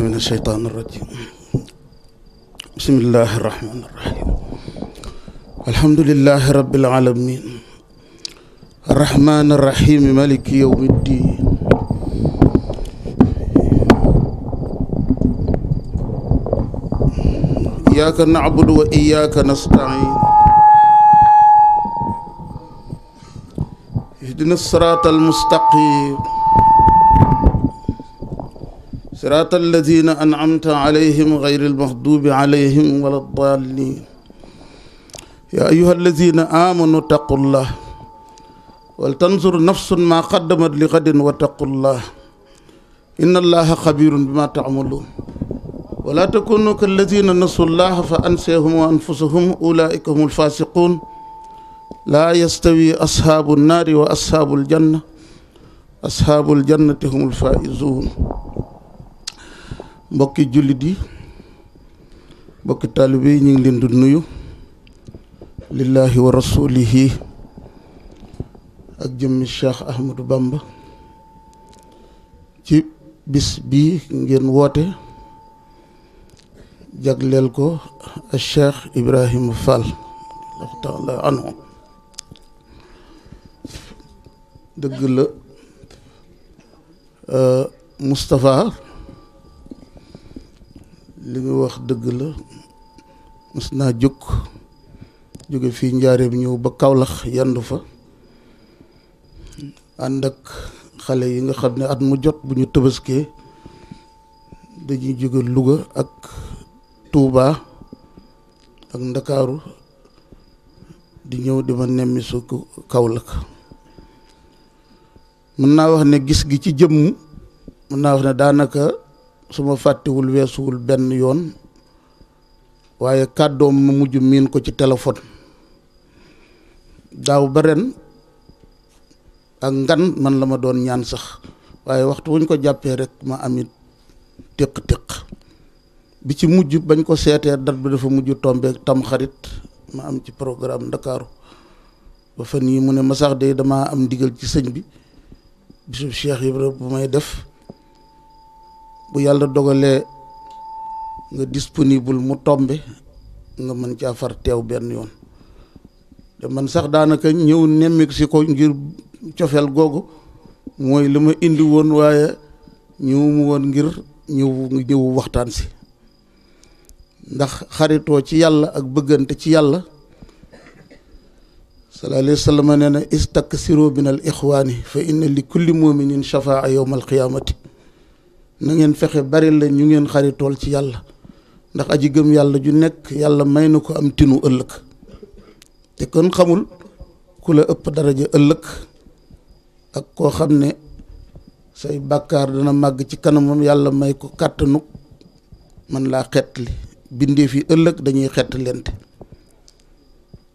من الشيطان الرجيم بسم الله الرحمن الرحيم الحمد لله رب العالمين الرحمن الرحيم مالك يوم الدين إياك نعبد وإياك نستعين اهدنا الصراط المستقيم صراط الذين أنعمت عليهم غير المغضوب عليهم ولا الضالين يا أيها الذين آمنوا اتقوا الله ولتنظر نفس ما قدمت لغد واتقوا الله إن الله خبير بما تعملون ولا تكونوا كالذين نسوا الله فأنسيهم وأنفسهم أولئك هم الفاسقون لا يستوي أصحاب النار وأصحاب الجنة أصحاب الجنة هم الفائزون mbokki jullit yi mbokki taalibe yi ñu ngi leen di nuyu lillahi wa rasulihi ak jëmmi Cheikh Ahmadou Bamba ci bis bi ngeen woote jagleel ko a Cheikh Ibrahima Fall Allahu taala anhu dëgg la Moustapha li nga wax dëgg la mës naa jóge fii njaareem ñëw ba Kawlax yandu fa ànd ak xale yi nga xam ne at mu jot bu ñu tëbaskee dañuy jóge Louga ak Touba ak Ndakaaru di ñëw di ma nemmi su Kawlax mën naa wax ne gis gi ci jëmm mën naa wax ne daanaka su ma fàttewul weesuwul benn yoon waaye kàddoom ma mujj miin ko ci téléphone daaw ba ren ak ngan man la ma doon ñaan sax waaye waxtu wuñ ko jàppee rek ma amit téq-téq bi ci mujj bañ ko seetee dat bi dafa mujj tombeek Tamxarit ma am ci programme Ndakaaru ba fan yii mu ne ma sax de damaa am ndigal ci sëñ bi bisu Cheikh Ibra bu may def bu yàlla dogalee nga disponible mu tombe nga mën caa far teew benn yoon te man sax daanaka ñëw nemmiku si ko ngir cofeel googu mooy li ma indi woon waaye ñëwuma woon ngir ñëw waxtaan si ndax xaritoo ci yàlla ak bëggante ci yàlla sallallahu alayhi wa sallam nee na istaksiru min al ixwaani fa inna li kulli muminin shafaa yawma al qiyaamati na ngeen fexe bari la ñu ngeen xaritool ci yàlla ndax aji gëm yàlla ju nekk yàlla may na ko am tinu ëllëg te kon xamul ku la ëpp daraja ëllëg ak koo xam ne say bàkkaar dana màgg ci kanamam yàlla may ko kàttanu man laa xettali bindeef yi ëllëg dañuy xettalente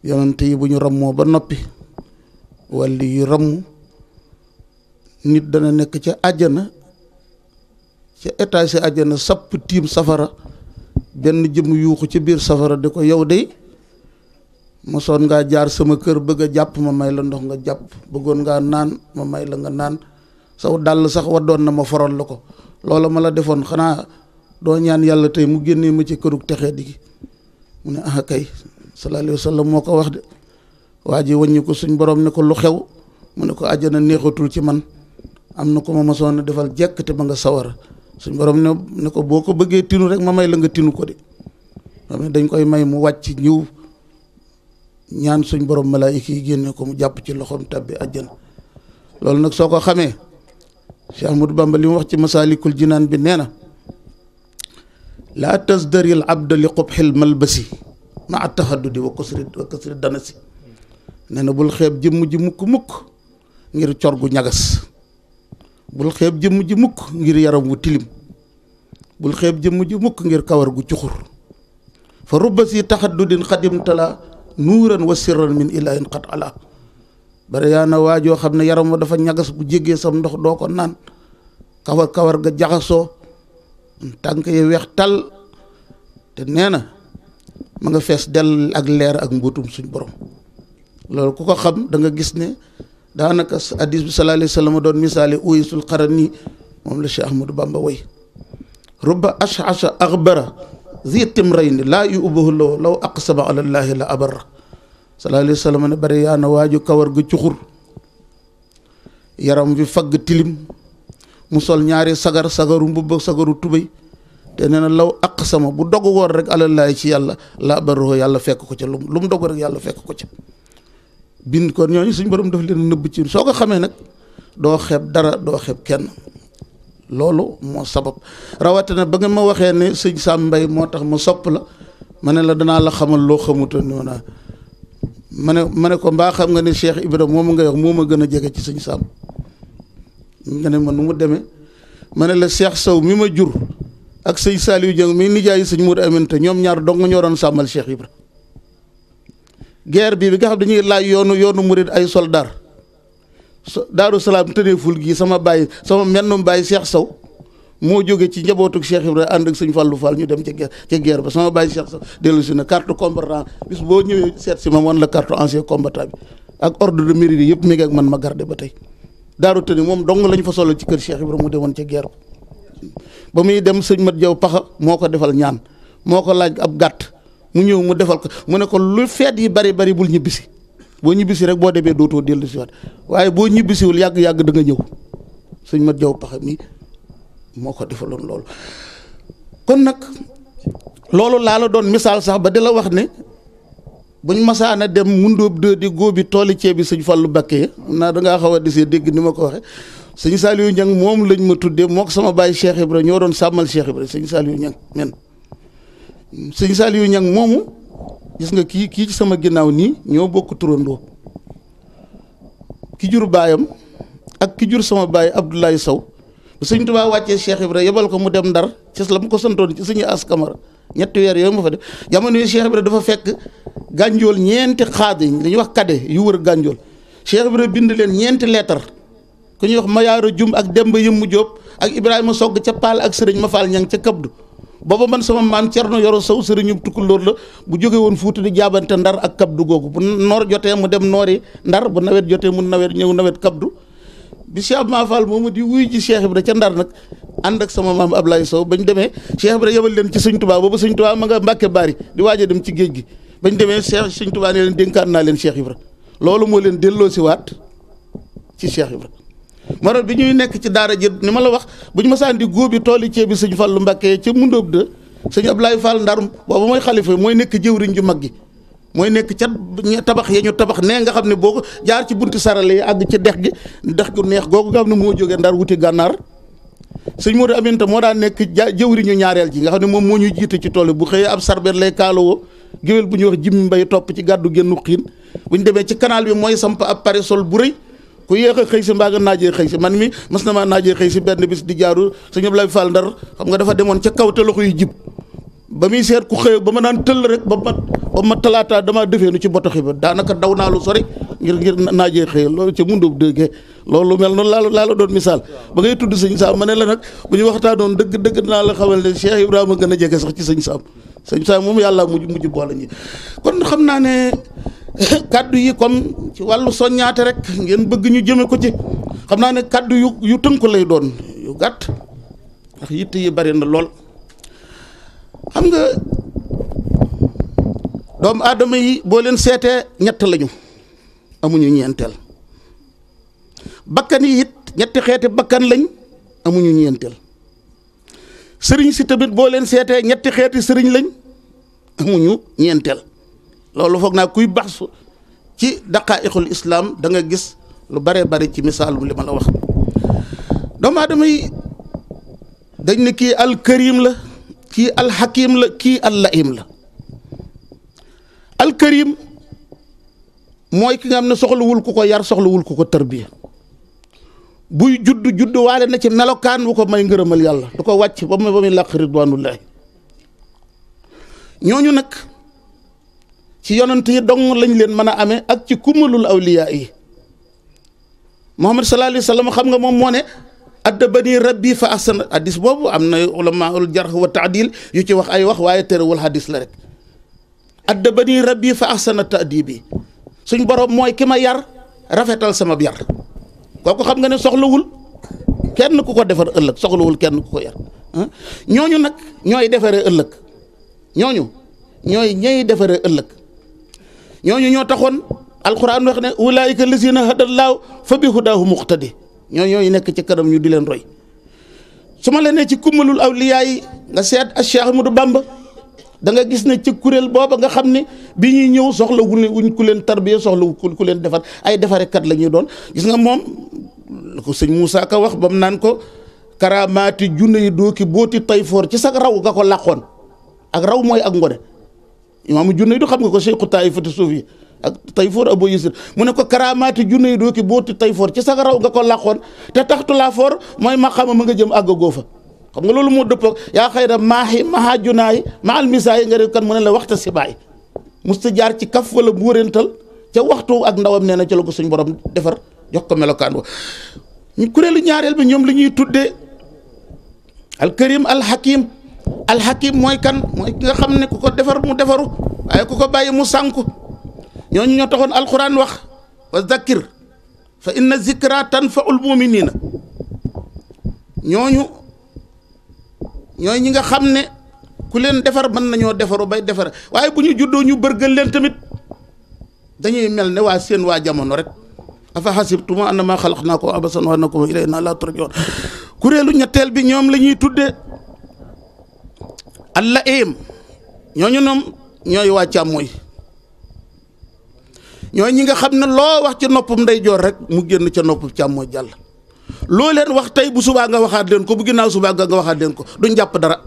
yonent yi bu ñu rammoo ba noppi wàlli yu ramm nit dana nekk ca àjjana ca étage si àjjana sapp tiim safara benn jëm yuuxu ci biir safara di ko yow de mosoon ngaa jaar sama kër bëgg a jàpp ma may la ndox nga jàpp bëggoon ngaa naan ma may la nga naan saw dàll sax waddoon na ma foral la ko loola ma la defoon xanaa doo ñaan yàlla tey mu génnee ma ci kërug texee di gi mu ne ah kay sallallahu alayhi wa sallam moo ko wax de waa ji wàññi ko suñ borom ne ko lu xew mu ne ko àjjana neexatul ci man am na ko ma mosoon a defal jekk te ma nga sawara suñ borom ne ko boo ko bëggee tinu rek ma may la nga tinu ko de xam ne dañ koy may mu wàcc ñëw ñaan suñ borom malaayika yi génne ko mu jàpp ci loxoom tabbi àjjana loolu nag soo ko xamee Cheikh Ahmadou Bamba li mu wax ci masaalikul jinaan bi nee na laa tasdaril abda li qubxil malbasi ma tahaddudi wa kasri danasi nee na bul xeeb jëmm ji mukk ngir cor gu ñagas bul xeeb jëmm ji mukk ngir yaram wu tilim bul xeeb jëmm ji mukk ngir kawar gu cuxur fa rubba si taxaddudin xadim tala nuuran wa sirran min ilahin qad ala bari yaa na waajoo xam ne yaram wa dafa ñagas bu jéggee sam ndox doo ko naan kawar ga jaxasoo tànk yi weex tal te nee na ma nga fees dell ak leer ak mbóotum suñ borom loolu ku ko xam da nga gis ne daanaka hadis bi sallallahu alayhi wa sallam doon misaale uyisul qarani moom la Cheikh Ahmadou Bamba way rubba ash'asha aghbara zi timrayni laa yu'bahu law aqsama ala llahi la abarra sallallahu alayhi wa sallam ne bari yaa na waaju kawar ga cuxur yaram bi fagg tilim mu sol ñaari sagaru mbubb sagaru tubéy te nee na law aqsama bu dogu woon rek ala llahi ci yàlla la abarra yàlla fekk ko ca lu mu dogu rek yàlla fekk ko ca bind ko ñooñu suñ borom daf leen nëbb ci soo ko xamee nag doo xeeb dara doo xeeb kenn loolu moo sabab rawatina ba nga ma waxee ne sëñ Sam Mbaye moo tax ma sopp la ma ne la danaa la xamal loo xamutoon noona ma ne ko mbaa xam nga ne Cheikh Ibrahima moomu ngay wax moo ma gën a jege ci sëñ Sam nga ne ma nu mu demee ma ne la Cheikh Sow mi ma jur ak sëñ Saliou Dieng mi nijaayi sëñ Mourou Aminta ñoom ñaar dong ñoo doon sàmmal Cheikh Ibrahima guerre bi nga xam dañuy laaj yoonu murid ay soldaar Daaru Salaam tëneeful gii sama mennum bàyyi Cheikh Sow moo jóge ci njabootuk Cheikh Ibrahima ànd ak sëñ Fallou Fall ñu dem ca guerre ba sama bàyyi Cheikh Sow dellu si na carte combattant bis boo ñëwee seet si ma wan la carte ancien combattant bi ak ordre de mérite yi yëpp mi ngi ak man ma garde ba tey daaru tëni moom dong lañ fa solo ci kër Cheikh Ibrahima mu demoon ca guerre ba muy dem sëñ Mat Jaw Paxa moo ko defal ñaan moo ko laaj ab gàtt mu ñëw mu defal ko mu ne ko lu feet yi bari bul ñibbisi boo ñibbisi rek boo demee dootoo dellu si waat waaye boo ñibbisiwul yàgg-yàgg da nga ñëw sëñ Mat Jaw Paxa mi moo ko defaloon loolu kon nag loolu laa la doon misaal sax ba di la wax ne buñ masaana dem mundóob de di góobi tooli ceeb bi sëñ Fallu Bakke naa dangaa xaw a desee dégg ni ma ko waxe sëñ Saliou Niang moom lañ ma tuddee moo ko sama baay Cheikh Ibra ñoo doon sàmmal Cheikh Ibra sëñ Saliou Niang men sëñ Saliou Niang moomu gis nga kii ci sama ginnaaw nii ñoo bokk turandoo ki jur baayam ak ki jur sama baay Abdoulaye Sow bu sëñ Tuubaa wàccee Cheikh Ibra yebal ko mu dem Ndar ci la mu ko santoon ci sëñ As Kamara ñetti weer yooyu ma fa def jamono yi Cheikh Ibra dafa fekk gànjool ñeenti xaad yi li ñuy wax kade yu wër gànjool Cheikh Ibra bind leen ñeenti leetar ku ñuy wax Mayaara Jum ak Demba Yëmmu Jóob ak Ibrahima Sogg ca Paal ak sëriñ ma Faal Ñang ca Kabdu booba man sama maam Cerno Yoro Sow sëriñu Tukulóor la bu jóge woon Fuuta di jaabante Ndar ak Kabdu googu bu noor jotee mu dem noori Ndar bu nawet jotee mu ñëw nawet Kabdu bi Cheikh Ma Fall moomu di wuy ji Cheikh Ibra ca Ndar nag ànd ak sama maam Ablaye Sow bañ demee Cheikh Ibra yebal leen ci sëñ Tuubaa boobu sëñ Tuubaa ma nga Mbàkke Bari di waaj a dem ci géej gi bañ demee sëñ Tuubaa ne leen dénkaan naa leen Cheikh Ibra loolu moo leen delloo si waat ci Cheikh Ibra moo tax bi ñuy nekk ci daara ji ni ma la wax bu ñu masaan di góobi tooli ceeb bi sëñ Fallu Mbàkke ca Mundóob de sëñ Ablaye Fall Ndar boobu mooy xalifa mooy nekk jëwriñ ju mag gi mooy nekk ca tabax ya ñu tabax nee nga xam ne boo ko jaar ci bunti sarale yi àgg ci dex gi dex gu neex googu nga xam ne moo jógee Ndar wuti gànnaar sëñ Modou Aminta moo daan nekk jëwriñu ñaareel ji nga xam ne moom moo ñu jiite ci tool bu xëyee ab sarbet lay kaalawoo géwél bu ñuy wax Jimmi Mbay topp ci gàddu génnu xiin bu ñu demee ci canal bi mooy samp ab parasol bu rëy ku yéex a xëy si mbaa nga naajee xëy si man mi mas na maa naajee xëy si benn bis di jaaru sëñ Ablaye Fall Ndar xam nga dafa demoon ca kaw te loxo yi jib ba muy seet ku xëy ba ma naan tëll rek ba ma talaata damaa defeenu ci botoxi ba daanaka daw naa lu sori ngir naajee xëy loolu ca Mundóob dëggee loolu mel noonu laa la doon misaal ba ngay tudd sëñ Sam ma ne la nag bu ñu waxtaanoon dëgg dinaa la xamal ne Cheikh Ibrahima gën a jege sax ci sëñ Sam moom yàlla mujj boole ñi kon xam naa ne kaddu yi comme ci wàllu soññaate rek ngeen bëgg ñu jëme ko ci xam naa ne kaddu yu tënku lay doon yu gàtt ndax yitte yi bari na lool xam nga doomu aadama yi boo leen seetee ñett lañu amuñu ñeenteel bakkan yi it ñetti xeeti bakkan lañ amuñu ñeenteel sëriñ si tamit boo leen seetee ñetti xeeti sëriñ lañ amuñu ñeenteel loolu foog naa kuy baxsu ci daqaa'iqul islaam da nga gis lu bare bari ci misaalum li ma la wax doomu aadama yi dañ ne kii alkarim la kii alxakim la kii allaim la alkarim mooy ki nga xam ne soxlawul ku ko yar soxlawul ku ko tarbiya buy judd waale na ci melokaan bu ko may ngërëmal yàlla du ko wàcc ba muy làq ridwanullahi ñooñu nag ci yonent yi dong lañ leen mën a amee ak ci kumalul awliyaa yi. Muhammad sallallahu alayhi wa sallam xam nga moom moo ne addabani rabbi fa ahsana hadis boobu am na ulamaul jarh wa taadil yu ci wax ay wax waaye terewul hadis la rek. addabani rabbi fa ahsana ta'dibi suñ borom mooy ki ma yar rafetal sama yar kooku xam nga ne soxlawul kenn ku ko defar ëllëg soxlawul kenn ku ko yar ñooñu nag ñooy defaree ëllëg ñooy defaree ëllëg ñooñu ñoo taxoon alquran wax ne ulaayika lazina hadallaahu fa bi hudaahu muqtadi ñooy nekk ci kanam ñu di leen roy. su ma la nee ci kummalul awliyaa yi nga seet ak Cheikh Ahmadou Bamba da nga gis ne ci kuréel booba nga xam ne bi ñuy ñëw soxla wuñ ku leen tarbiya soxla ku leen defar ay defarekat la ñuy doon. gis nga moom ko sëñ Moussa Ka wax ba mu naan ko karaamaati junne yi dooki booti tayfoor ci sax raw nga ko làqoon ak raw mooy ak ngone imaamu junne yi du xam nga ko Cheikhu Taifatu Suufi ak tayfoor Abu Yusir mu ne ko karaamaati junne yi dooki booti tayfoor ci sax raw nga ko làqoon te taxtu laa foor mooy maqaama ma nga jëm àgg góofa xam nga loolu moo dëppoo yaa xëy na maaxi maha junaay ma almisaay nga réew kan mu ne la waxta si baay musta jaar ci kaf wala buurental ca waxtu ak ndawam nee na ci la ko suñ borom defar jox ko melokaan wa ñu kuréelu ñaareel bi ñoom li ñuy tuddee alkarim alhakim mooy kan mooy ki nga xam ne ku ko defar mu defaru waaye ku ko bàyyi mu sànku ñooñu ñoo taxoon alquran wax wa zakkir fa inna zikra tanfaul muminina ñooy ñi nga xam ne ku leen defar mën nañoo defaru bay defar waaye bu ñu juddoo ñu bërgël leen tamit dañuy mel ne waa seen waa jamono rek afa hasibtum annama xalaqnaakum abasan wa annakum ilaynaa laa turjaun kuréelu ñetteel bi ñoom la ñuy tuddee alla eem ñooñu ñoom ñooy waa càmmooy ñooy ñi nga xam ne loo wax ci noppam ndeyjoor rek mu génn ca noppam càmmooy jàll loo leen wax tey bu subaa nga waxaat leen ko bu ginnaaw subaa nga waxaat leen ko duñ jàpp dara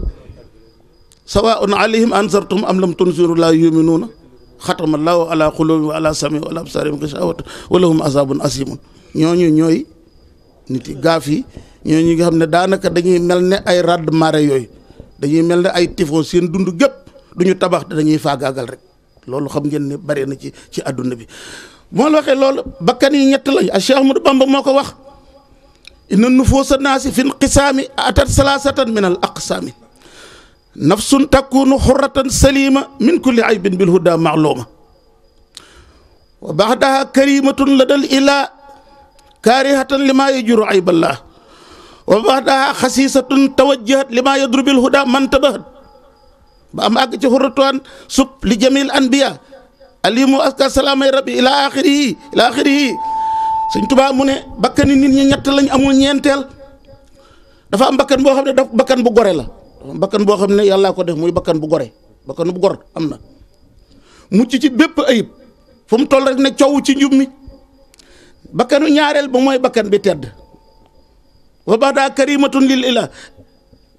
sawaa'un alayhim anzartum am lam tunziru laa yu'minuuna xatama llaahu ala quluubihim wa ala sam'ihim wa ala absaarihim gishaawatun wa lahum azaabun aziimun ñooñu ñooy nit yi gaaf yi ñooñu nga xam ne daanaka dañuy mel ne ay radd marée yooyu dañuy mel ne ay typhon seen dund gépp du ñu tabax dañuy faagaagal rek loolu xam ngeen ne bari na ci àdduna bi. moo la waxee loolu bakkan yi ñett lañ Cheikh Ahmadou Bamba moo ko wax inna nufuusa naasi fi inqisaami atat salaasatan min al aqsaami nafsun takunu xurratan salima min kulli aybin bil huda ma'luma wa baxdaha karimatun ladal ila kaarihatan lima yajuru ayballah wa baxdaha xasiisatun tawajjahat lima yadru bil huda man tabahat ba am àgg ci xurratuwaan sub li jamil anbiya alimu aska salaamay rabbi ila axirihi Sëñ Tuubaa mu ne bakkani nit ñi ñett lañ amul ñeenteel dafa am bakkan boo xam ne bakkan bu gore la bakkan boo xam ne yàllaa ko def muy bakkan bu gore bakkan bu gor am na mucc ci bépp ayib fu mu toll rek ne coow ci njub mi bakkanu ñaareel ba mooy bakkan bi tedd wa ba'da karimatun lil ilah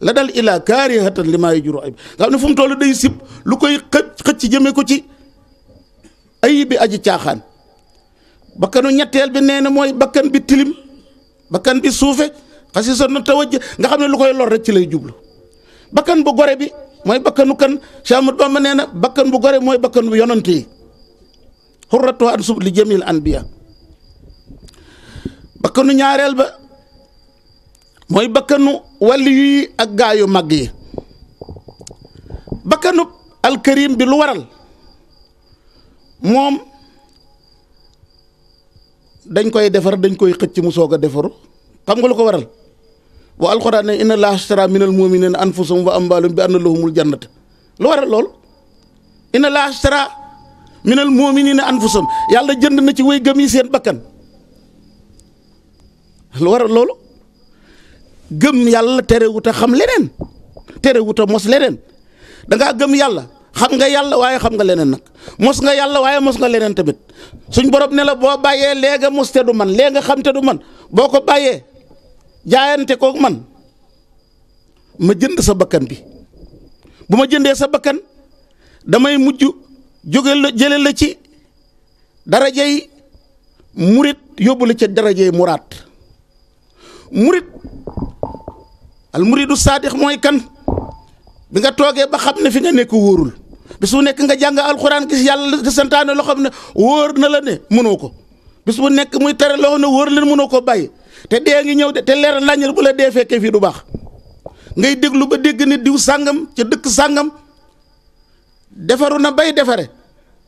la dal ilah kaarihatan li maa yajuru ayib nga xam ne fu mu toll day sib lu koy xëcc jëme ko ci ayib bi aji caaxaan bakkanu ñetteel bi nee na mooy bakkan bi tilim bakkan bi suufe xasi sa na tawajj nga xam ne lu koy lor rek ci lay jublu bakkan bu gore bi mooy bakkanu kan Cheikh Ahmadou Bamba nee na bakkan bu gore mooy bakkan bu yonant yi xurratu an sub li jamil anbiya bakkanu ñaareel ba mooy bakkanu wàlli yi ak gaayu màgg yi bakkanu alkarim bi lu waral moom dañ koy defar dañ koy xëcc mu soog a defaru xam nga lu ko waral bu alxuraan ne inna llaaha ashtara minal mu'miniina anfusahum wa amwaalahum bi anna lahumul jannata lu waral loolu inna llaaha ashtara minal mu'miniina anfusahum yàlla jënd na ci way gëm yi seen bakkan lu waral loolu gëm yàlla terewut a xam leneen terewut a mos leneen dangaa gëm yàlla xam nga yàlla waaye xam nga leneen nag mos nga yàlla waaye mos nga leneen tamit suñ borom ne la boo bàyyee léegi mos te du man léegi nga xam te du man boo ko bàyyee jaayante kook man ma jënd sa bakkan bi bu ma jëndee sa bakkan damay mujj jële la ci darajey murit yóbbu la ci darajey muraat murit al muridu saadix mooy kan bi nga toogee ba xam ne fi nga nekk wóorul bis bu nekk nga jàng alxuraan gis yàlla santaane loo xam ne wóor na la ne mënoo ko bis bu nekk muy tere loo xam ne wóor leen mënoo ko bàyyi te dee ngi ñëw de te leer naññal bu la dee fekkee fii du baax ngay déglu ba dégg ne diw sàngam ca dëkk sàngam defaru na bay defare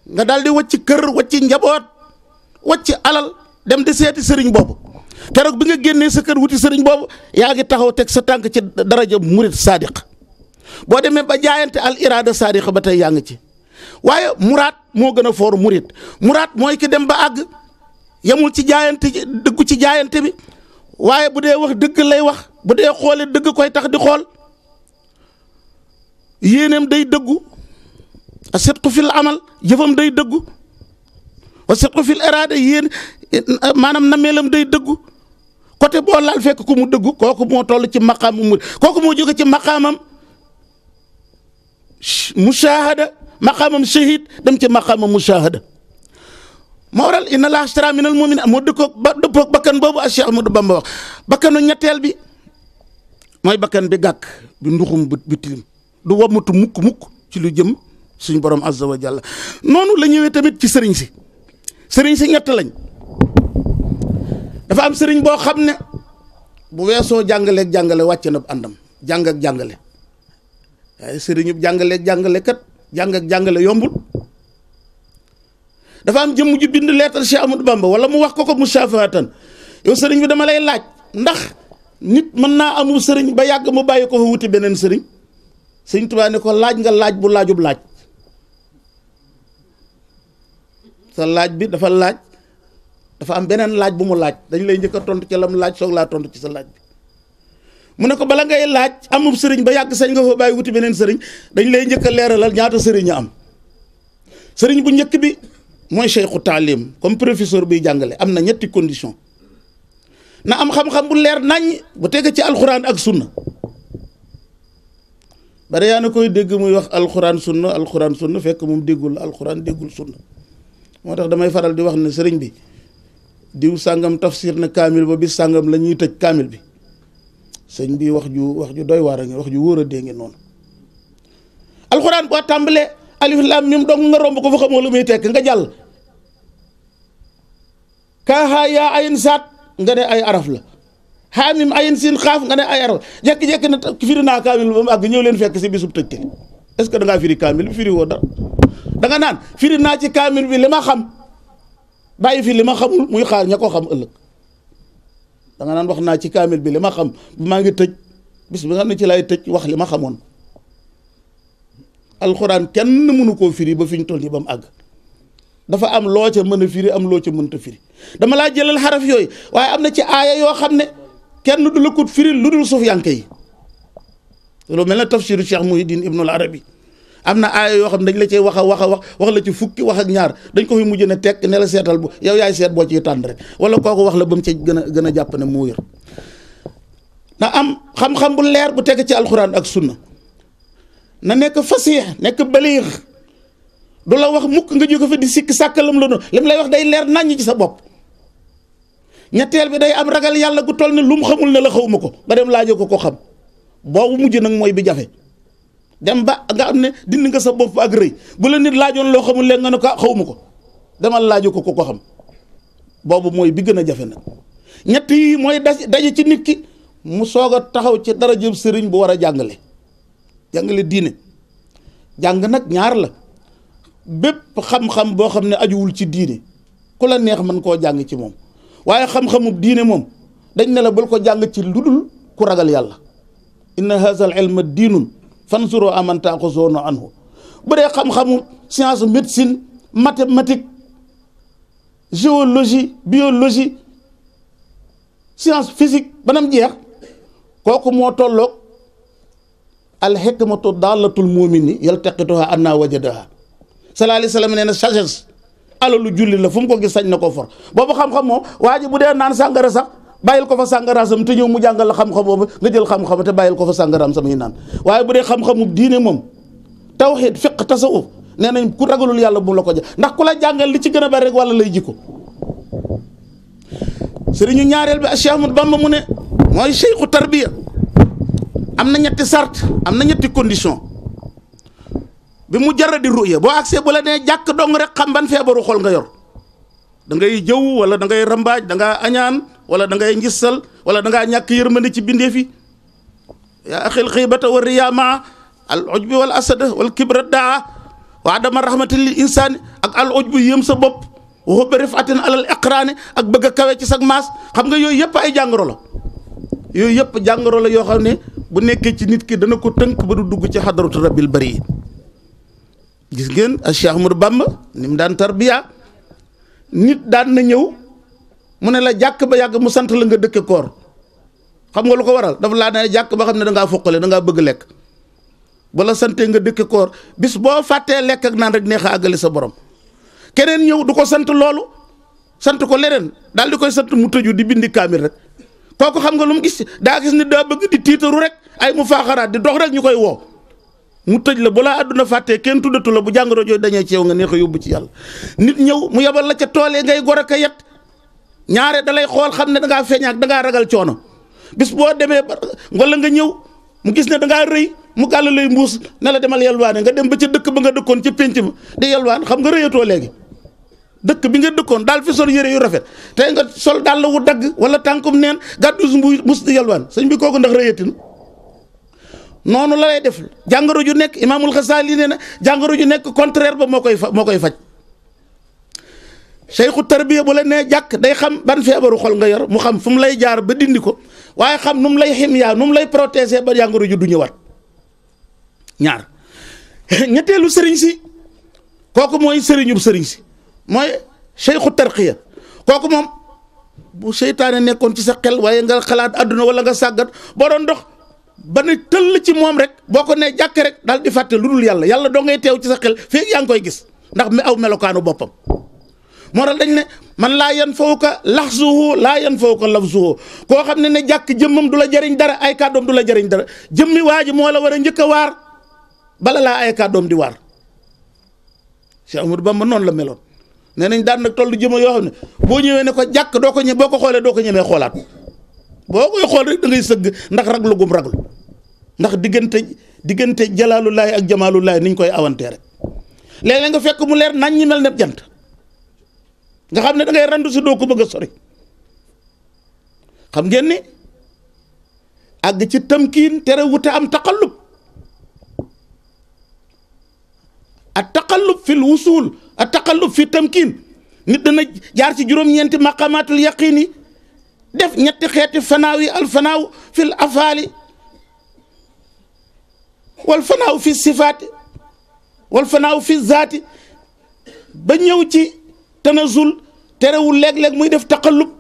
nga daal di wacc kër wacc njaboot wacc alal dem di seeti sëriñ boobu keroog bi nga génnee sa kër wuti sëriñ boobu yaa ngi taxaw teg sa tànk ci daraja murid sadiq boo demee ba jaayante al irada sadiq ba tey yaa ngi ci waaye muraad moo gën a foor murid muraad mooy ki dem ba àgg yemul ci jaayante dëggu ci jaayante bi waaye bu dee wax dëgg lay wax bu dee xoole dëgg koy tax di xool yéeneem day dëggu a sidqu fil amal jëfam day dëggu wa sidqu fil irada yéen maanaam nameelam day dëggu côté boo laal fekk ku mu dëggu kooku moo toll ci maqaam mu kooku moo jóge ci maqaamam mushahada maqaamam shahid dem ci maqaamam mushahada moo waral inna Allaha ashtara minal mu'minina moo dëppoog bakkan boobu ak Cheikh Ahmadou Bamba wax bakkanu ñetteel bi mooy bakkan bi gàkk bi nduxum bi tilim du womatu mukk ci lu jëm suñu borom azza wa jalla noonu la ñëwee tamit ci sëriñ si ñett lañ dafa am sëriñ boo xam ne bu weesoo jàngaleeg jàngale wàcc na àndam jàng ak jàngale waaye sëriñu jàngaleeg jàngale kat jàng ak jàngale yombul dafa am jëmm ju bind leetal Cheikh Ahmadou Bamba wala mu wax ko musaafahatan yow sëriñ bi dama lay laaj ndax nit mën naa amul sëriñ ba yàgg mu bàyyi ko fa wuti beneen sëriñ sëriñ Tuubaa ne ko laaj nga laaj bu laajub laaj sa laaj bi dafa am beneen laaj bu mu laaj dañ lay njëkk a tontu ci lam laaj soog laa tontu ci sa laaj bi mu ne ko bala ngay laaj amul sëriñ ba yàgg sañ nga fa bàyyi wuti beneen sëriñ dañ lay njëkk a leeralal ñaata sëriñ a am sëriñ bu njëkk bi mooy cheikhu taalim comme professeur biy jàngale am na ñetti condition na am xam-xam bu leer nañ bu tege ci alxuraan ak sunna bare yaa na koy dégg muy wax alxuraan sunna fekk moom déggul alxuraan déggul sunna moo tax damay faral di wax ne sëriñ bi diw sàngam tafsir na kaamil ba bis sàngam la ñuy tëj kaamil bi sëñ bi wax ju doy waar a ngi wax ju wóor a dee ngi noonu alxuraan boo tàmbalee alif lam mim dong nga romb ko fa xamoo lu muy tekk nga jàll kaaxaa yaa ayin saat nga ne ay araf la xaamim ayin siin xaaf nga ne ay araf jekki-jekki na firi naa kaamil ba mu àgg ñëw leen fekk si bisub tëj te est-ce que da ngaa firi kaamil bi firi woo dara da nga naan firi naa ci kaamil bi li ma xam bàyyi fi li ma xamul muy xaar ña ko xam ëllëg da nga naan wax naa ci kaamil bi li ma xam maa ngi tëj bis bi nga xam ne ci lay tëj wax li ma xamoon alxuraan kenn mënu koo firi ba fi ñu toll nii ba mu àgg dafa am loo ca mën a firi am loo ca mënta firi dama laa jëlal xaraf yooyu waaye am na ci aaya yoo xam ne kenn du la ko firi lu dul sufiyanke yi loolu mel na tafsiru Cheikh Muhiddin Ibnul Arabi am na aaya yoo xam ne dañ la cee wax la ci fukki wax ak ñaar dañ ko fi mujj ne tekk ne la seetal bu yow yaay seet boo ciy tànn rek wala kooku wax la ba mu ci gën a jàpp ne moo wér na am xam-xam bu leer bu teg ci alxuraan ak sunna na nekk fasiix nekk baliix du la wax mukk nga jóge fa di sikki sàkkalam la doon lim lay wax day leer naññ ci sa bopp ñetteel bi day am ragal yàlla gu toll ne lu mu xamul ne la xawma ko nga dem laajo ko xam boobu mujj nag mooy bi jafe dem ba nga am ne dindi nga sa bopp ak rëy bu la nit laajoon loo xamul leen nga ne ko xawma ko demal laajo ko xam boobu mooy bi gën a jafe nag ñett yi mooy daje ci nit ki mu soog a taxaw ci dara jëm sëriñ bu war a jàngale diine jàng nag ñaar la bépp xam-xam boo xam ne ajuwul ci diine ku la neex mën koo jàng ci moom waaye xam-xamu diine moom dañ ne la bul ko jàng ci lu dul ku ragal yàlla inna haazal ilma diinun fansuru aman taaxuzuuna anhu bu dee xam-xamu science médecine mathématique géologie biologie science physique banam jeex kooku moo tolloog al hikmatu daalatul mu'mini yaltaqituha anna wajadaha sallallahu alayhi wa sallam nee na sagesse alalu julli la fu mu ko gis sañ na ko for boobu xam-xam moom waa ji bu dee naan sàngara sax bàyyil ko fa sàngaraasam te ñëw mu jàngal la xam-xam boobu nga jël xam-xam te bàyyil ko fa sàngaraam samay naan waaye bu dee xam-xamu diine moom tawxiid fiq tasawuf nee nañ ku ragalul yàlla bu la ko jàng ndax ku la jàngal li ci gën a bari rek wala lay jikko sëriñu ñaareel bi Cheikh Ahmadou Bamba mu ne mooy cheikhu tarbiya am na ñetti sart am na ñetti condition bi mu jaradi ruya boo agsee bu la nee jàkk dong rek xam ban feebaru xol nga yor da ngay jëw wala da ngay rambaaj da ngaa añaan wala da ngay ngissal wala da ngaa ñàkk yërmande ci bindeef yi yaa axil xiibata wa riyaa maa al ujbi wal asada wal kibra daa wa adama rahmatin lil insaani ak al ujbu yéem sa bopp waxu ba rifatin alal iqraani ak bëgg a kawe ci sag maas xam nga yooyu yëpp ay jàngoro la yooyu yëpp jàngoro la yoo xam ne bu nekkee ci nit ki dana ko tënk ba du dugg ci xadaratu rabbil bari gis ngeen a Cheikh Ahmadou Bamba ni mu daan tarbiya nit daan na ñëw mu ne la jàkk ba yàgg mu sant la nga dëkke koor xam nga lu ko waral dafa laa ne jàkk ba xam ne da ngaa foqale da ngaa bëgg lekk bala santee nga dëkke koor bis boo fàttee lekk ak naan rek neex a àggali sa borom keneen ñëw du ko sant loolu sant ko leneen daal di koy sant mu tëju di bindi kaamil rek kooku xam nga lu mu gis daa gis ni daa bëgg di tiitaru rek ay mu faaxaraat di dox rek ñu koy woo mu tëj la balaa àdduna fàttee kenn tuddatu la bu jàngoro jooju dañee ci yow nga neex a yóbbu ci yàlla nit ñëw mu yebal la ca toolee ngay gor ak a yet ñaare da lay xool xam ne da ngaa feeñaak da ngaa ragal coono bis boo demee wala nga ñëw mu gis ne da ngaa rëy mu gàll lay mbuus ne la demal yelwaane nga dem ba ca dëkk ba nga dëkkoon ca pénc ma di yelwaan xam nga rëyatoo léegi dëkk bi nga dëkkoon daal fi sol yére yu rafet tey nga sol daal la wu dagg wala tànkum neen gàddu mus di yelwaan sëñ bi kooku ndax rëyatin noonu la lay def jàngoro ju nekk imaamul Xasaali nee na jàngoro ju nekk contraire ba moo koy faj cheikhu tarbiya bu la nee jàkk day xam ban feebaru xol nga yor mu xam fu mu lay jaar ba dindi ko waaye xam nu mu lay ximyaa nu mu lay protéger ba jàngoro ju du ñëwaat ñaar ñetteelu sëriñ si kooku mooy sëriñub sëriñ si mooy cheikhu tarqiya kooku moom bu seytaane nekkoon ci sa xel waaye nga xalaat àdduna wala nga sàggat boo doon dox ba ne tëll ci moom rek boo ko nee jàkk rek daal di fàtte lu dul yàlla yàlla doo ngay teew ci sa xel fii yaa ngi koy gis ndax mi aw melokaanu boppam moo tax dañ ne man laa yan fawka laxsuhu laa yan fawka lafsuhu koo xam ne jàkk jëmmam du la jëriñ dara ay kàddoom du la jëriñ dara jëmmi waa ji moo la war a njëkk a waar bala laa ay kàddoom di waar Cheikh Ahmadou Bamba noonu la meloon nee nañ daan nag toll jëma yoo xam ne boo ñëwee ne ko jàkk doo ko ñe boo ko xoolee doo ko ñemee xoolaat boo koy xool rek da ngay sëgg ndax raglu gum raglu ndax diggante jalaalullaahi ak jamaalullaahi niñ koy awantee rek léeg-léeg nga fekk mu leer nañ ñi mel ne jant nga xam ne da ngay randu si doo ko bëgg a sori xam ngeen ni àgg ci tamkiin tere wute am taqallub at taqallub fil wusul at taqallub fi tamkiin nit dana jaar ci juróom-ñeenti maqamatul yaqiin yi def ñetti xeeti fanaaw yi al fanaaw fil afaali wal fanaaw fi sifaati wal fanaaw fi zaati ba ñëw ci tanazul terewul léeg-léeg muy def taqallub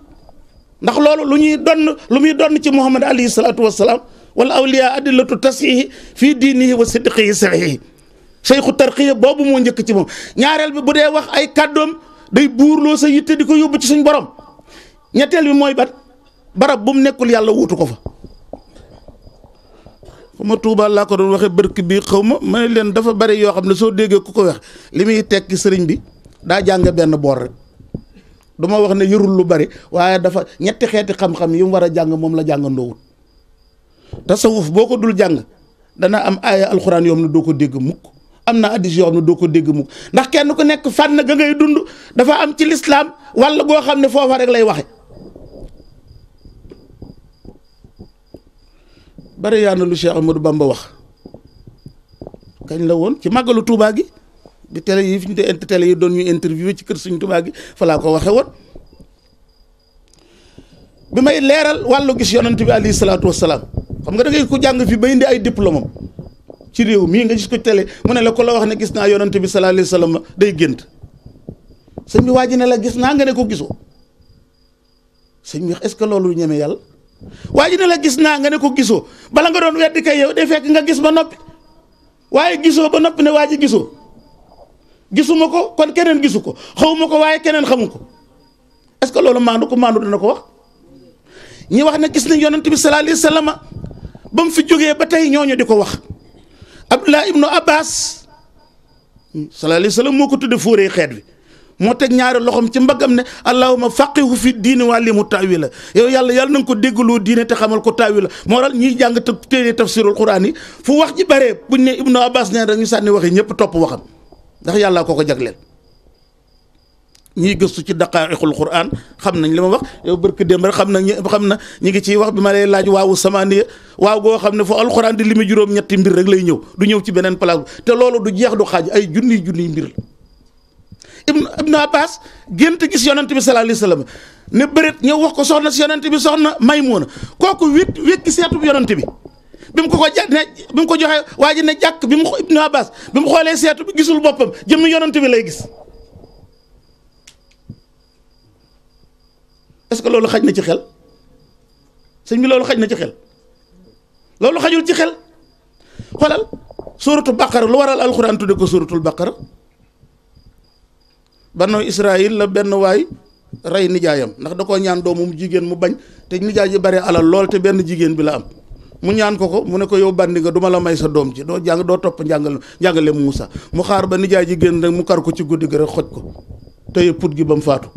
ndax loolu lu muy donn ci Muhammad alayhi salaatu wassalaam wal awliya adillatu tasihi fii diinihi wa sidqihi sahihi cheikhu tarqiya boobu moo njëkk ci moom ñaareel bi bu dee wax ay kàddoom day buurloo sa yitte di ko yóbbu ci suñ borom ñetteel bi mooy barab bu mu nekkul yàlla wuutu ko fa fu ma tuubal laa ko doon waxee bërk bi xaw ma ne leen dafa bari yoo xam ne soo déggee ku ko wax li muy tekki sëriñ bi daa jàng benn boor rek du ma wax ne yorul lu bari waaye dafa ñetti xeeti xam-xam yi mu war a jàng moom la jàngandoowul tasawuf boo ko dul jàng dana am aaya alxuraan yoo xam ne doo ko dégg mukk am na addis yoo xam ne doo ko dégg mukk ndax kenn ku nekk fànn ga ngay dund dafa am ci lislaam walla goo xam ne foofa rek lay waxe bari yaa na lu Cheikh Ahmadou Bamba wax kañ la woon ci màggalu Touba gi bi télé yi fi ñu te télé yi doon ñu interview ci kër Sëriñ Touba gi fa laa ko waxe woon bi may leeral wàllu gis yonent bi alayhi salaatu wassalaam xam nga da ngay ko jàng fi ba indi ay diplôme am ci réew mii nga gis ko télé mu ne la ko la wax ne gis naa yonent bi sallallahu alayhi wasallam day gént sëñ bi waa ji ne la gis naa nga ne ko gisoo sëñ bi est-ce que loolu ñeme yàlla waa ji ne la gis naa nga ne ko gisoo bala nga doon weddi kay yow day fekk nga gis ba noppi waaye gisoo ba noppi ne waa ji gisoo gisuma ko kon keneen gisu ko xawma ko waaye keneen xamu ko est-ce que loolu maandu dana ko wax ñi wax ne gis nañ yonent bi sallallahu alayhi wasallam ba mu fi jógee ba tey ñooñu di ko wax Abdullah ibnu Abbas sallallahu alayhi wasallam moo ko tudde fóoree xeet wi moo teg ñaari loxoom ci mbaggam ne allahumma faqihu fi diini wa allimhu taawila yow yàlla na nga ko déggloo diine te xamal ko taawila moo waral ñiy jàng te téere tafsirul quran yi fu wax ji baree buñ ne Ibnu Abbas neen rek ñu sànni waxi ñëpp topp waxam ndax yàllaa ko jagleel. ñiy gëstu ci daqaa'iqul quran xam nañ li ma wax yow barke démb rek xam na ñi ngi ciy wax bi ma lay laaj waawu samaaniya waaw goo xam ne fo alquran di li mu juróom-ñetti mbir rek lay ñëw du ñëw ci beneen place te loolu du jeex du xaaj ay junniy mbir la. Ibnu Abbas gént gis yonent bi sallallahu alayhi wasallam ne bëreet ñëw wax ko soxna si yonent bi soxna Maymuna kooku wékki seetu bi yonent bi bi mu ko joxee waa ji ne jàkk bi mu Ibnu Abbas bi mu xoolee seetu bi gisul boppam jëmmi yonent bi lay gis. est-ce que loolu xaj na ci xel sëñ bi loolu xaj na ci xel loolu xajul ci xel xoolal suuratu baqara lu waral alxuraan tudde ko suuratul baqara banu Israël la benn waay rey nijaayam ndax da koo ñaan doomu mu jigéen mu bañ te nijaay ji bare alal lool te benn jigéen bi la am mu ñaan ko mu ne ko yow bandi nga duma la may sa doom ji doo jàng doo topp njàngale Muusa mu xaar ba nijaay ji génn rek mu kar ko ci guddi gi rek xoj ko teye put gi ba mu faatu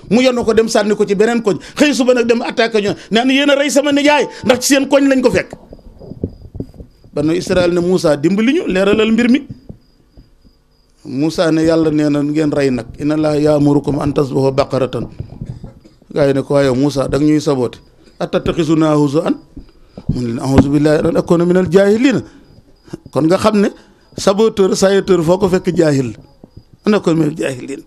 mu yónn ko dem sànni ko ci beneen koñ xëy suba nag dem attaqué ñu naan yéen a rey sama nijaay ndax ci seen koñ lañ ko fekk banu Israël ne Moussa dimbali ñu leeralal mbir mi Moussa ne yàlla nee na ngeen rey nag inna Allaha ya'murukum an tasbahu baqaratan gaa yi ne ko waaye Moussa da nga ñuy saboote atattaxizunaa huzuwan mu ne leen a'uuzu billaahi an akuuna minal jaahiliina kon nga xam ne saboteur foo ko fekk jaahil an akuuna minal jaahiliina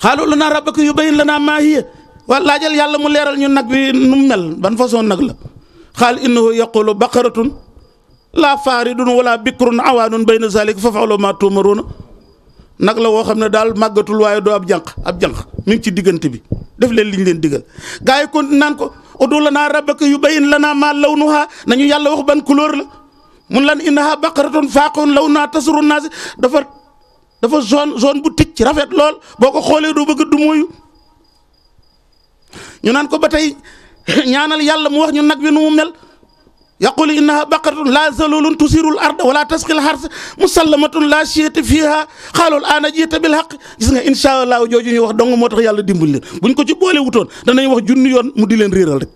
xaalu lanaa rabbaka yubayyin lanaa maa hiya wa laajal yàlla mu leeral ñu nag bi nu mu mel ban façon nag la xaal innahu yaqulu baqaratun laa faaridun wala bikrun awaanun bayna zaalika faf'aluu maa tu'maruuna nag la woo xam ne daal màggatul waaye doo ab jànq mi ngi ci diggante bi def leen liñ leen digal gaa yi kon naan ko udu lanaa rabbaka yubayyin lanaa maa lawnuhaa nañu yàlla wax ban couleur la mun lan innahaa baqaratun faaqi'un lawnuhaa tasurru naas dafa zone bu ticc rafet lool boo ko xoolee doo bëgg du mooyu ñu naan ko ba tey ñaanal yàlla mu wax ñu nag wi nu mu mel yaqulu innaha baqaratun la zalulun tusirul arda wala tasqil harsa musallamatun la shiyata fiha xaalul ana jiita bil haqq gis nga insha allah jooju ñuy wax dong moo tax yàlla dimbali leen buñ ko ci boole wutoon danañ wax junni yoon mu di leen réeral rek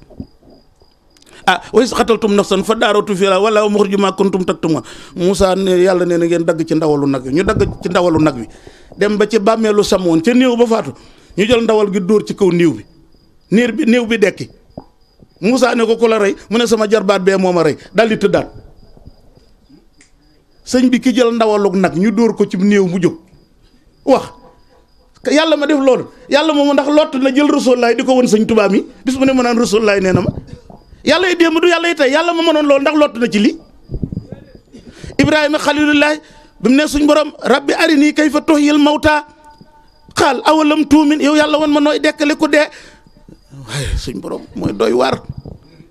wa iz qataltum nafsan fa daaratu fiihaa wallaahu muxrijum maa kuntum taktumuun Moussa ne yàlla nee na ngeen dagg ci ndawalu nag wi ñu dagg ci ndawalu nag wi dem ba ci bàmmeelu samoon ca néew ba faatu ñu jël ndawal gi dóor ci kaw néew bi néew bi dekki Moussa ne ko ku la rey mu ne sama jarbaat bee moo ma rey daal di tëddaat sëñ bi ki jël ndawalug nag ñu dóor ko ci néew mu jóg wax yàlla ma def loolu yàlla moom ndax lott na jël Rasulullaay di ko won sëñ Tuubaa mi bis mu ne ma naan Rasulullaay nee na ma yàlla yi démb du yàlla yi tey yàlla ma mënoon loolu ndax lott na ci lii Ibrahima xalilullahi bi mu ne suñ borom rabbi arinii kayfa tuhyil mawta xaal awalam tuumin yow yàlla wan ma nooy dekkale ku dee waaye suñ borom mooy doy waar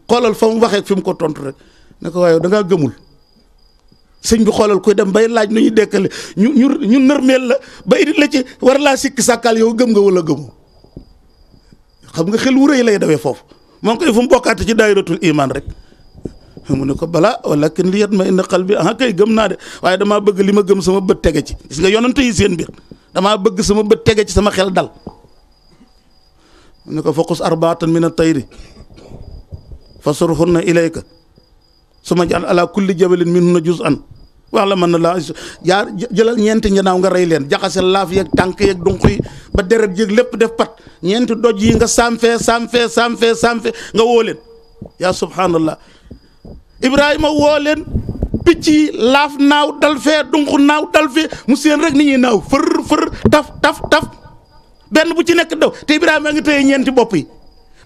xoolal fa mu waxee fi mu ko tontu rek ne ko waaye da ngaa gëmul sëñ bi xoolal koy dem bay laaj nu ñuy dekkale ñu nërmeel la ba indi la ci war laa sikki sàkkal yow gëm nga wala gëmoo xam nga xel wu rëy lay dawee foofu moom koy fu mu bokkaate ci daayiratul iman rek mu ne ko balaa walakin li yatma'inna qalbi kay gëm naa de waaye damaa bëgg li ma gëm sama bët tege ci gis nga yonante yi seen mbir damaa bëgg sama bët tege ci sama xel dal mu ne ko faqus arbaatan min at-tayri fasurhunna ilayka summa ja'al ala kulli jabalin minhunna juz'an wax la mën na laa jaar jëlal ñeenti njanaaw nga rey leen jaxase laaf yeeg tànk yeeg dunq yi ba deret jéeg lépp def pat ñeenti doj yi nga samfee nga woo leen yaa subhanallah Ibrahima woo leen picc yi laaf naaw dal fee dunq naaw dal fee mu seen rek ni ñuy naaw fër taf benn bu ci nekk daw te Ibrahima nga tëye ñeenti bopp yi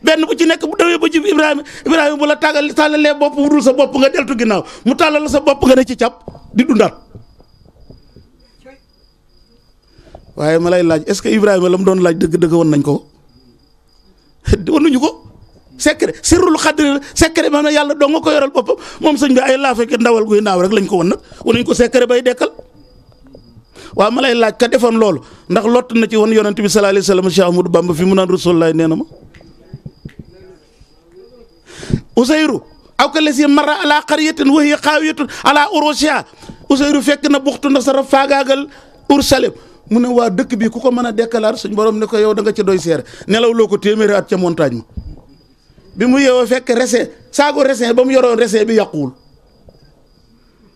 benn bu ci nekk bu dawee ba jib Ibrahima bu la tàllalee bopp bu dul sa bopp nga deltu ginnaaw mu tàllal sa bopp nga ne ci càpp di dundaat waaye ma lay laaj est-ce que Ibrahima la mu doon laaj dëgg-dëgg woon nañ ko wanuñu ko secret sirrul xadri secret maanaam yàlla doo nga ko yoral boppam moom sëñ bi ay laafeke ndawal guy naaw rek lañ ko won nag wanuñ ko secret bay dekkal waaw ma lay laaj ka defoon loolu ndax lott na ci woon yonent bi sallallahu alayhi wasallam Cheikh Ahmadou Bamba fi mu naan Rasulullaay nee na ma Useyru aw ka lesi marra ala qaryatin wa hiya xaawiyatun ala urushiha Useyru fekk na buxtu nasara faagaagal Ursalem mu ne waa dëkk bi ku ko mën a dekkalaat suñ borom ne ko yow da nga ca doy seere nelaw loo ko téeméeri at ca montagne ma bi mu yeewoo fekk resin saago resin ba mu yoroon resin bi yàquwul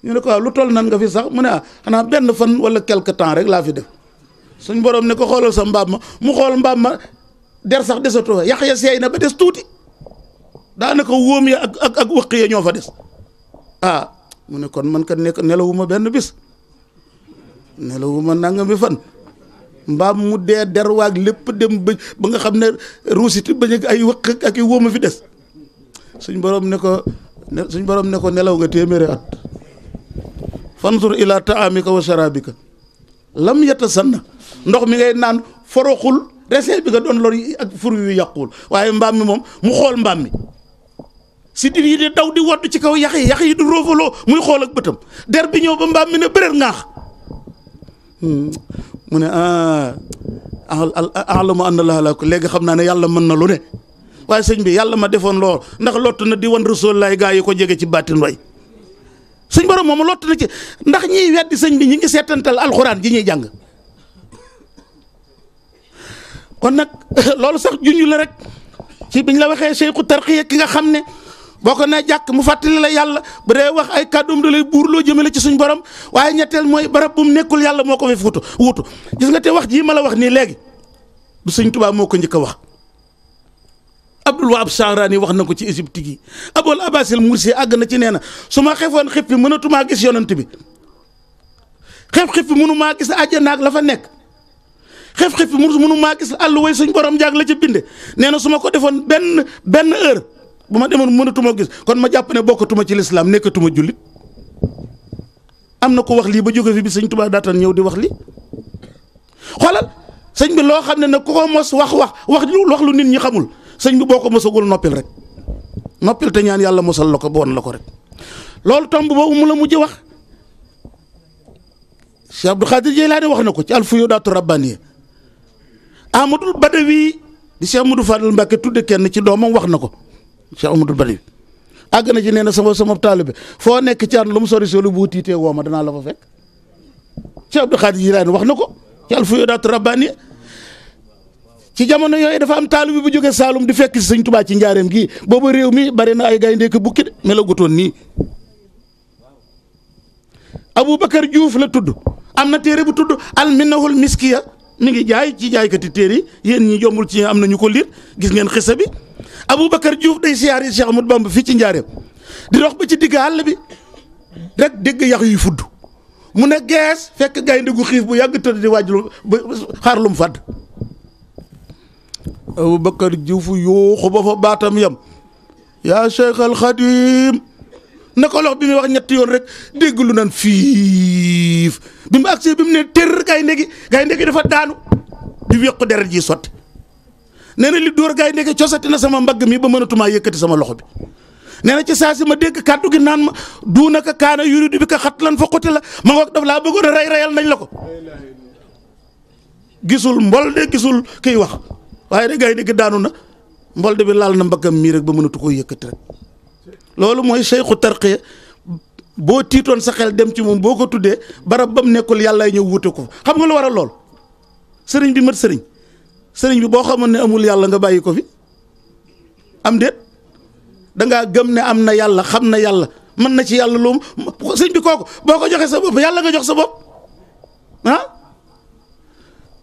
ñu ne ko waaw lu toll nan nga fi sax mu ne xanaa benn fan wala quelque temps rek laa fi def suñ borom ne ko xoolal sa mbaam ma mu xool mbaam ma der sax desatoo yax ya seey na ba des tuuti daanaka wóom ya ak wëq ya ñoo fa des mu ne kon man kat nekk nelawuma benn bis nelawuma nangami fan mbaam mu dee der waag lépp dem ba nga xam ne ruusiti bañ ay wëq ak i wóoma fi des suñ borom ne ko nelaw nga téeméeri at fanzur ila taamika wa sharabika lam yatasanna ndox mi ngay naan foroxul resin bi nga doon lor ak fur yu yàquwul waaye mbaam mi moom mu xool mbaam mi si dir yi di daw di wodd ci kaw yax yi du roofaloo muy xool ak bëtam der bi ñëw ba mbaam mi ne bëreet ŋaax mu ne alamu anna laaha la ko léegi xam naa ne yàlla mën na lu ne waaye sëñ bi yàlla ma defoon lool ndax lott na di wan rasul laay gaa yi ko jege ci bàttin way sëñ borom moom lott na ci ndax ñiy weddi sëñ bi ñi ngi seetantal alxuraan ji ñuy jàng kon nag loolu sax junj la rek ci biñ la waxee Seexu Tarqiya ki nga xam ne boo ko nee jàkk mu fàttali la yàlla bu dee wax ay kàddoom da lay buurloo jëmale ci suñ borom waaye ñetteel mooy barab bu mu nekkul yàlla moo ko fi wutu gis nga te wax jii ma la wax nii léegi du sëñ Tuubaa moo ko njëkk a wax Abdul Wahab Sha'rani wax na ko ci Égypte gi Abul Abbasil Mursi àgg na ci nee na su ma xefoon xippi mënatumaa gis yonent bi xippi mënumaa gis àjjana ak la fa nekk xippi mënumaa gis àll way suñ borom jaag la ca binde nee na su ma ko defoon benn heure bu ma demoon mënatuma gis kon ma jàpp ne bokkatuma ci lislaam nekkatuma jullit am na ko wax lii ba jóge fi bi sëñ Tuubaa daataan ñëw di wax lii xoolal sëñ bi loo xam ne nag ku ko mos wax lu nit ñi xamul sëñ bi boo ko mosagul noppil rek noppil te ñaan yàlla mosal la ko ba woon la ko rek loolu tomb boobu mu la mujj wax Cheikh Abdou Khadir Jeylaani wax na ko ci Alfuyudaatu Rabbaaniya Ahmadul Badawi di Cheikh Amadou Fadal Mbàkke tudde kenn ci doomam wax na ko Cheikh Amadou Badawi àgg na ci nee na sama taalibe foo nekk ci ànd lu mu sori solu bu tiitee woo ma danaa la fa fekk Cheikh Abdou Khadir Jeylaani wax na ko ci Alfuyudaatu Rabbaaniya ci jamono yooyu dafa am taalibe bu jógee Saalum di fekk si sëñ Tuubaa ci njaareem gii boobu réew mi bari na ay gaynde ko bukki de melagutoon nii Aboubacar Diouf la tudd am na téere bu tudd Alminahul Miskiya mi ngi jaay ci jaaykati téere yi yéen ñi jombul ci am na ñu ko liir gis ngeen xisa bi Aboubacar Diouf day siyaari Cheikh Ahmadou Bamba fii ci njaareem di dox ba ci digg àll bi rek dégg yax yuy fudd mu ne gees fekk gaynde gu xiif bu yàgg tëdd di waaj lu xaar lu mu fàdd Aboubacar Diouf yuuxu ba fa baatam yam yaa Cheikh al Khadim na ko lox bi muy wax ñetti yoon rek dégg lu naan fiif bi mu agsee bi mu ne tër gaynde gi dafa daanu di wéq deret ji sotti nee na li dóor gaynde gi cosati na sama mbagg mi ba mënatumaa yëkkati sama loxo bi nee na ci saa si ma dégg kàddu gi naan ma duunaka kaana yuridu bi ka xat lan fa xuti la ma ngoog daf laa bëggoon a reyal nañ la ko gisul mbol de gisul kiy wax waaye de gaynde gi daanu na mbolde bi laal na mbaggam mii rek ba mënatu koo yëkkati rek loolu mooy Seexu Tarqiya boo tiitoon sa xel dem ci moom boo ko tuddee barab ba mu nekkul yàllaay ñëw wute ko xam nga lu waral lool sëriñ bi mat sëriñ bi boo xamoon ne amul yàlla nga bàyyi ko fi am déet dangaa gëm ne am na yàlla xam na yàlla mën na ci yàlla lu sëriñ bi kooku boo ko joxee sa bopp yàlla nga jox sa bopp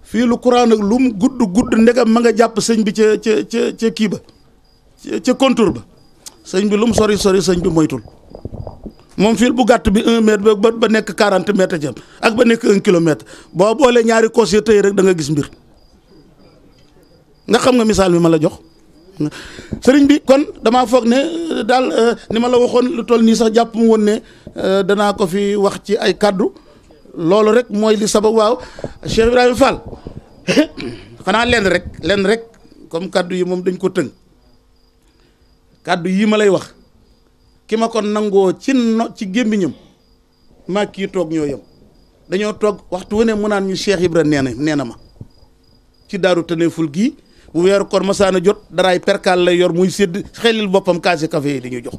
fii lu Quran ak lu mu gudd ndegam ma nga jàpp sëñ bi ca kii ba ca contour ba sëñ bi lu mu sori sëñ bi moytul moom fil bu gàtt bi 1 mètre ba nekk 40 mètres jëm ak ba nekk 1 kilomètre boo boolee ñaari cos yi tëy rek da nga gis mbir nga xam nga misaal mi ma la jox sëriñ bi kon damaa foog ne daal ni ma la waxoon lu toll nii sax jàpp mu woon ne danaa ko fi wax ci ay kaddu loolu rek mooy li sabab waaw Cheikh Ibrahima Fall xanaa lenn rek comme kaddu yi moom dañ ko tënk kaddu yii ma lay wax ki ma ko nangoo ci gémmiñam maa kii toog ñoo yem dañoo toog waxtu wu ne mu naan ñu Cheikh Ibra nee na ma ci daaru Taneeful gii bu weeru koor masaana jot daraay perkaal lay yor muy sédd xelil boppam kaasi café yi dañuy jox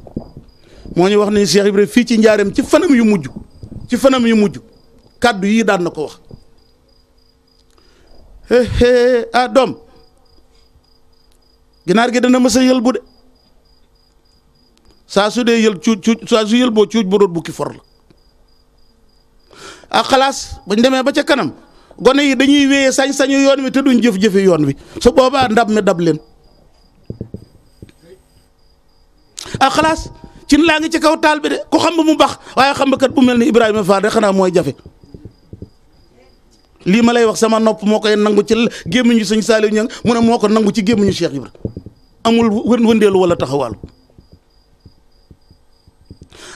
moo ñu wax ne Cheikh Ibra fii ci njaareem ci fanam yu mujj kaddu yii daan na ko wax doom ginaar gi dana mës a yël bu de saa su dee yël cuuj saa su yël boo cuuj bu doon bukki for la xalaas bañ demee ba ca kanam gone yi dañuy wéyee sañ-sañu yoon wi te duñ jëf-jëfi yoon wi su boobaa ndab mi dab leen xalaas cin laa ngi ci kaw taal bi de ku xam ba mu bax waaye xam ba kat bu mel ni Ibrahima Fall de xanaa mooy jafe lii ma lay wax sama nopp moo koy nangu ci gémmiñu sëñ Saliou Niang mu ne moo ko nangu ci gémmiñu Cheikh Ibra amul wëndeelu wala taxawaalu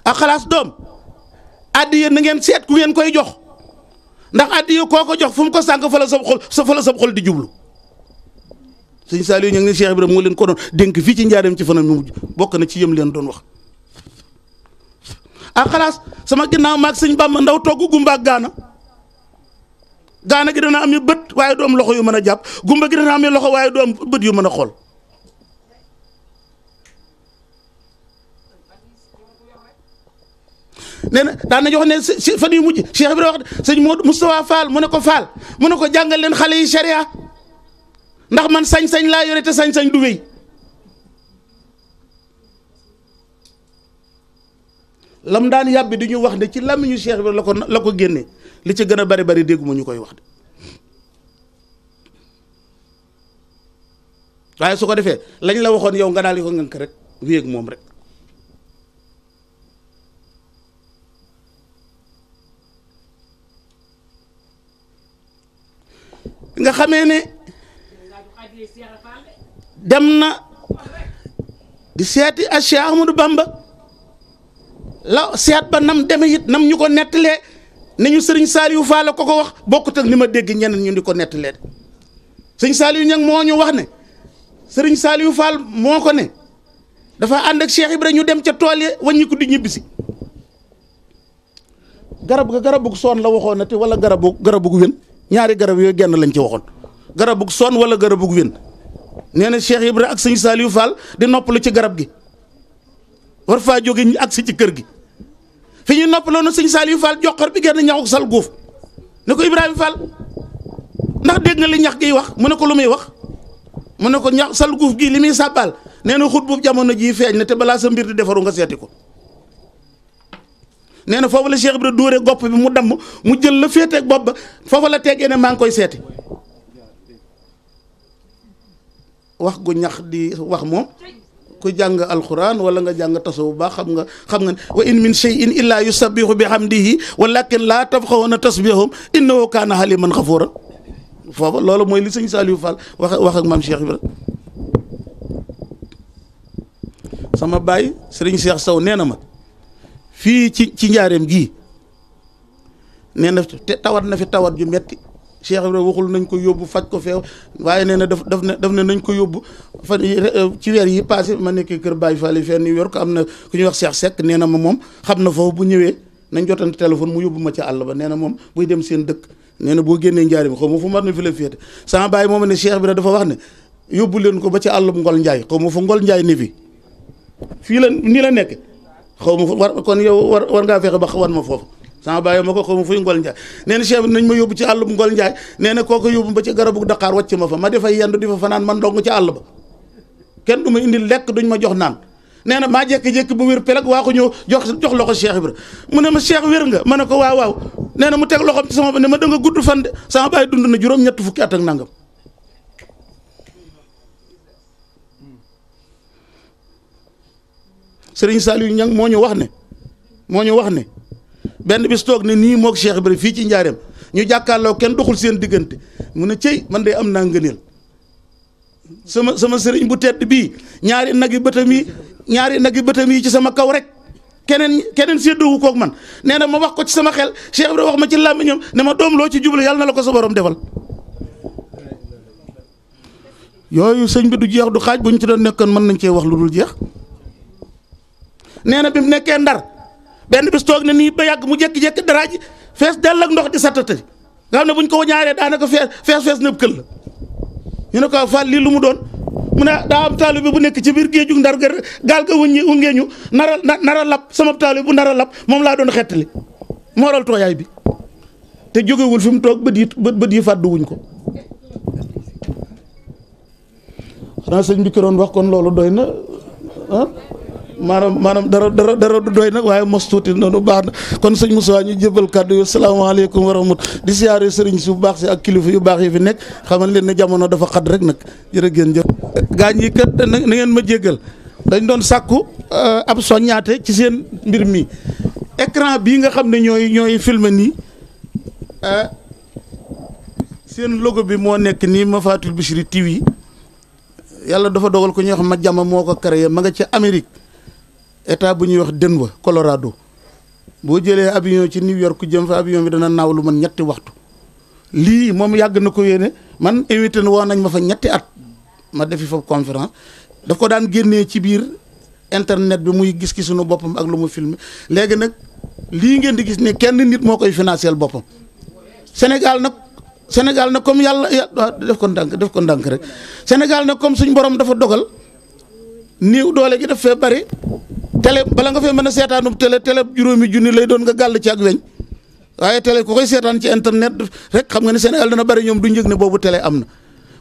xalaas doom addiya na ngeen seet ku ngeen koy jox ndax addiya koo ko jox fu mu ko sànq fa la sab xol di jublu sëñ Saliou Niang ni Cheikh Ibra moo leen ko doon dénk fii ci njaareem ci fanam mi mujj bokk na ci yëm leen doon wax xalaas sama ginnaaw maag sëñ Bamba ndaw togg gumba ak gaana gi dana am bët waaye du am loxo yu mën a jàpp gumba gi dana am loxo waaye du am bët yu mën a xool nee na daan nañu wax ne si fan yu mujj Cheikh Ibra wax sëñ Moustapha Fall mu ne ko Fall mu ne ko jàngal leen xale yi sharia ndax man sañ-sañ laa yore te sañ-sañ du wéy lam daan yàbbi di ñu wax ne ci làmmiñu Cheikh Ibra la ko génne li ci gën a bari bari dégguma ñu koy wax de waaye su ko defee lañ la waxoon yow nga daal di ko ngënk rek wéeg moom rek nga xamee ne dem na di seeti a Cheikh Ahmadou Bamba la seet ba nam deme it nam ñu ko nettalee ne ñu sëriñ Saliou Fall ko wax bokkut ak ni ma dégg ñeneen ñu di ko nettalee sëñ Saliou Niang moo ñu wax ne sëriñ Saliou Fall moo ko ne dafa ànd ak Cheikh Ibra ñu dem ca tool yi wàññi ko di ñibbisi garabu soon la waxoon na te wala garabu wén ñaari garab yooyu genn lañ ci waxoon garabu soon wala garabu wén nee na Cheikh Ibra ak sëñ Saliou Fall di noppalu ci garab gi war faa jóge ñu agsi ci kër gi fi ñu noppaloo na sëñ Saliou Fall joxor bi genn ñaxuk sal góof ne ko Ibrahima Fall ndax dégg nga li ñax giy wax mu ne ko lu muy wax mu ne ko ñax sal góof gii li muy sàbbaal nee na xut boobu jamono jii feeñ na te balaa sa mbir di defaru nga seeti ko nee na foofu la Cheikh Ibra dóore gopp bi mu damm mu jël la féeteeg bopp ba foofu la teggee ne maa ngi koy seeti wax gu ñax di wax moom ku jàng alquran wala nga jàng tasawu baax xam nga wa in min shay'in illa yusabbihu bihamdihi walakin la tafqahuna tasbihum innahu kana haliman ghafura foofu loolu mooy li sëñ Saliou Fall wax ak maam Cheikh Ibra sama baay sëriñ Cheikh Sow nee na ma fii ci njaareem gii nee na te tawat na fi tawat ju metti Cheikh Ibra waxul nañ ko yóbbu faj ko feew waaye nee na daf ne nañ ko yóbbu fan ci weer yi passé ma nekk kër Baye Fall fee New York am na ku ñuy wax Cheikh Seck nee na ma moom xam na foofu bu ñëwee nañ jotante téléphone mu yóbbu ma ca àll ba nee na moom buy dem seen dëkk nee na boo génnee njaareem xaw ma fu mar na fi la féete sama baay moom ne Cheikh Ibra dafa wax ne yóbbu leen ko ba ca àll bu Ngol Njaay xaw ma fu Ngol Njaay ne fi fii la nii la nekk xaw ma war kon yow war ngaa fexe ba wan ma foofu sama bàyyi ma ko xaw ma fuy Ngol Njaay nee na Cheikh nañ ma yóbbu ci àll bu Ngol Njaay nee na kooku yóbbu ba ci garabu Dakar wàcc ma fa ma defay yendu di fa fanaan man dong ci àll ba kenn du ma indi lekk duñ ma jox naan nee na maa jékki-jékki bu wér pelag waa ko ñëw jox loxo Cheikh Ibra mu ne ma Cheikh wér nga ma ne ko waaw nee na mu teg loxoom ci sama ba ne ma da nga gudd fan de sama bàyyi dund na juróom-ñett fukki at ak nangam Sëriñ Saliou Niang moo ñu wax ne benn bis toog ne nii moog Cheikh Ibra fii ci njaareem ñu jàkkaarloo kenn doxul seen diggante mu ne cëy man de am naa ngëneel sama sëriñ bu tedd bii ñaari nag yi bëtam yi ci sama kaw rek keneen séddoowu koog man nee na ma wax ko ci sama xel Cheikh Ibra wax ma ci làmmiñam ne ma doom loo ci jublu yàlla na la ko sa borom defal yooyu sëñ bi du jeex du xaaj bu ñu ci doon nekkoon mën nañ cee wax lu dul jeex nee na bi mu nekkee Ndar benn bis toog na nii ba yàgg mu jékki-jékki dara ji fees dell ak ndox di sattatari nga xam ne bu ñu ko ñaaree daanaka fees nëb kël la ñu ne ko Fall lii lu mu doon mu ne daa am taalibe bu nekk ci biir géeju Ndar gaal ga wungeeñu nara lab sama taalibe bu nara lab moom laa doon xettali mooral tooyaay bi te jógewul fi mu toog bët yi fàddu wuñ ko xanaa sëñ bi ki doon wax kon loolu doy na ah maanaam dara du doy nag waaye mos tuuti noonu baax na kon sëñ Moussa ñu jëbal kàddu yi salaamaaleykum wa rahmatulah di siyaare sëriñ si bu baax si ak kilifa yu baax yi fi nekk xamal leen ne jamono dafa xat rek nag jërë ngeen jëf. gaañ yi kat na ngeen ma jéggal dañ doon sàkku ab soññaate ci seen mbir mi écran bii nga xam ne ñooy filmer nii seen logo bi moo nekk nii Mafatul Bichri TV yàlla dafa dogal ko ñuy wax ma jàmm moo ko créé ma nga ca Amérique état bu ñuy wax Denver Colorado boo jëlee avion ci New York jëm fa avion bi dana naaw lu man ñetti waxtu lii moom yàgg na ko yéene man invité woon nañ ma fa ñetti at ma defi fa conférence daf ko daan génnee ci biir internet bi muy gis ki sunu boppam ak lu mu filmé léegi nag lii ngeen di gis ne kenn nit moo koy financé boppam Sénégal nag comme yàlla def ko ndànk rek Sénégal nag comme suñ borom dafa dogal néew doole gi daf fee bari télé bala nga fee mën a seetaanub télé juróomi junni lay doon nga gàll ci ak weñ waaye télé ku koy seetaan ci internet rek xam nga ne Sénégal dana bari ñoom du njëg ne boobu télé am na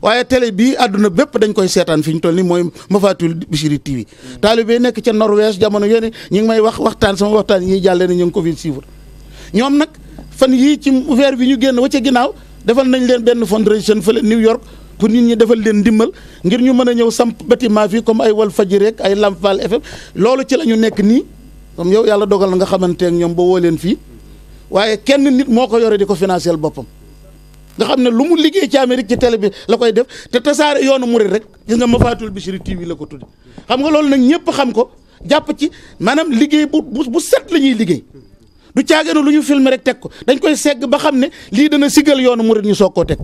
waaye télé bii àdduna bépp dañ koy seetaan fi ñu toll ni mooy Mafatul Bichri TV taalibe nekk ca Norvège jamono yéen ñi ngi may waxtaan sama waxtaan yi ñuy jàllee ne ñu ngi ko fi suivre ñoom nag fan yii ci weer bi ñu génn wa ca ginnaaw defal nañ leen benn fundraising fële New York pour nit ñi defal leen ndimbal ngir ñu mën a ñëw samp bâtiment fii comme ay Walfadjri rek ay Lamp Fall FM loolu ci la ñu nekk nii comme yow yàlla dogal na nga xamante ak ñoom ba woo leen fii waaye kenn nit moo ko yore di ko financier boppam nga xam ne lu mu liggéey ci Amérique ci télé bi la koy def te tasaare yoonu murid rek gis nga Mafatul Bichri TV la ko tudde xam nga loolu nag ñëpp xam ko jàpp ci maanaam liggéey bu set la ñuy liggéey du caaginu lu ñu filmer rek teg ko dañ koy segg ba xam ne lii dana sigal yoonu murid ñu soog koo teg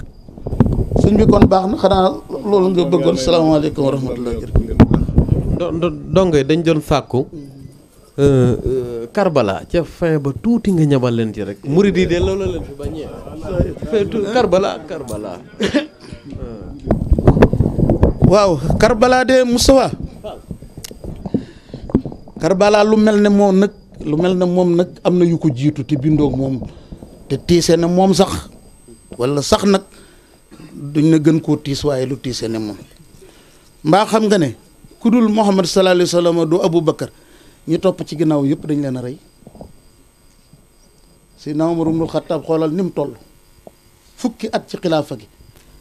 sëñ bi kon baax na xanaa loolu nga bëggoon salaamaaleykum wa rahmatulah. dongo dañ doon sàkku Karbala ca fin ba tuuti nga ñamal leen ci rek murid yi de loolu leen fi bañee Karbala waaw Karbala de Moustapha Karbala lu mel ne moom nag am na yu ko jiitu te bindoog moom te tiise na moom sax wala sax nag duñ na gën koo tiis waaye lu tiise ne moom mbaa xam nga ne ku dul Muhammad sallallahu alayhi wa sallam du Abu Bakar ñi topp ci ginnaaw yëpp dañ leen a rey Seydina Umar ibnul Xattaab xoolal ni mu toll fukki at ci xilaafa gi